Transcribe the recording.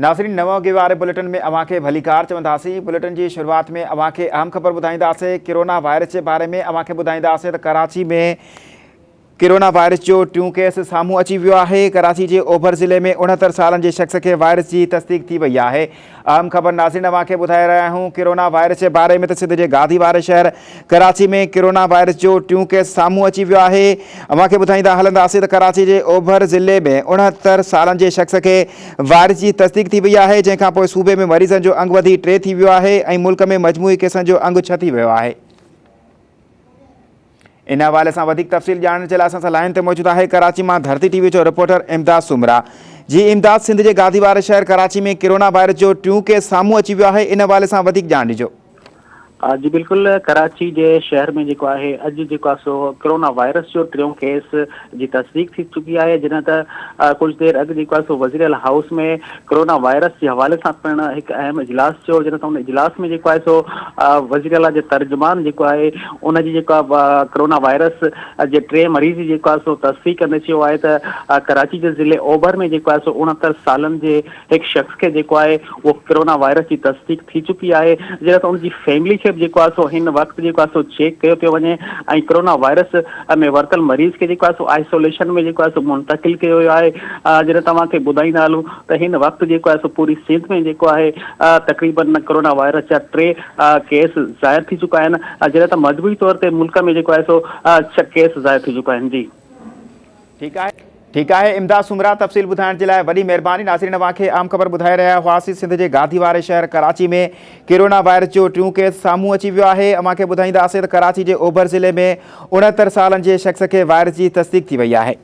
ناظرين نو وڳي واري بليٽن ۾ اوهان کي ڀليڪار چونداسين بليٽن جي شروعات ۾ اوهان کي اهم خبر ٻڌائينداسين ڪرونا وائرس جي باري ۾ اوهان کي ٻڌائينداسين ته ڪراچي ۾ ڪرونا وائرس جو ٽيون ڪيس سامهون اچي ويو آهي، ڪراچي جي اوڀر ضلعي ۾ 69 سالن جي شخص کي وائرس جي تصديق ٿي وئي آهي. اهم خبر ناظرين اوهان کي ٻڌائي رهيا آهيون ڪرونا وائرس جي باري ۾ ته سنڌ جي گادي واري شهر ڪراچي ۾ ڪرونا وائرس جو ٽيون ڪيس سامهون اچي ويو آهي. اوهان کي ٻڌائيندا هلنداسين ته ڪراچي جي اوڀر ضلعي ۾ 69 سالن جي شخص کي وائرس جي تصديق ٿي وئي آهي جنهن کانپوء صوبي ۾ مريضن جو انگ وڌي ٽي ٿي ويو آهي ۽ ملڪ ۾ مجموعي ڪيسن جو انگ ڇهه ٿي ويو آهي. ان حوالي سان وڌيڪ تفصيل ڄاڻڻ جي لاء اسان سان لائين تي موجود آهي ڪراچي مان ڌرتي ٽي وي جو رپورٽر امداد سومرا جي امداد سنڌ جي گادي واري شهر ڪراچي ۾ ڪرونا وائرس جو ٽيون ڪيس سامهون اچي ويو آهي ان حوالي سان وڌيڪ ڄاڻ ڏجو. جي بلڪل ڪراچي جي شهر ۾ جيڪو آهي اڄ جيڪو آهي سو ڪرونا وائرس جو ٽيون ڪيس جي تصديق ٿي چڪي آهي جڏهن ته ڪجهه دير اڳ جيڪو آهي سو وزير اعليٰ هائوس ۾ ڪرونا وائرس جي حوالي سان پڻ هڪ اهم اجلاس ٿيو جڏهن ته ان اجلاس ۾ جيڪو آهي سو وزير اعليٰ جي ترجمان جيڪو آهي ان جي جيڪو آهي ڪرونا وائرس جي ٽئين مريض جي جيڪو آهي سو تصديق ڪندي چيو آهي ته ڪراچي جي ضلعي اوڀر ۾ جيڪو آهي سو 69 سالن جي هڪ شخص کي جيڪو آهي اهو ڪرونا وائرس جي تصديق ٿي چڪي آهي جڏهن ته ان جي فيملي کي به جيڪو آهي سو هن وقت جيڪو آهي سو چيڪ ڪيو پيو وڃي ۽ ڪرونا وائرس ۾ ورتل مريض کي جيڪو آهي سو آئسوليشن ۾ جيڪو آهي سو منتقل ڪيو ويو آهي جڏهن توهان کي ٻڌائيندا هلون ته هن وقت جيڪو آهي سو پوري سنڌ ۾ جيڪو آهي تقريبن ڪرونا وائرس جا ٽي ڪيس ظاهر ٿي چڪا آهن جڏهن ته مجموعي طور تي ملڪ ۾ جيڪو آهي سو ڇهه ڪيس ظاهر ٿي چڪا آهن جي. ٺيڪ آهي. ٺيڪ آهي امداد سومرا تفصيل ٻڌائڻ جي لاء وڏي مهرباني ناظرين اوهان کي اهم خبر ٻڌائي رهيا هئاسين سنڌ جي گادي واري شهر ڪراچي ۾ ڪرونا وائرس جو ٽيون ڪيس سامهون اچي ويو آهي اوهان کي ٻڌائينداسين ته ڪراچي جي اوڀر ضلعي ۾ 69 سالن جي شخص کي وائرس جي تصديق ٿي وئي آهي.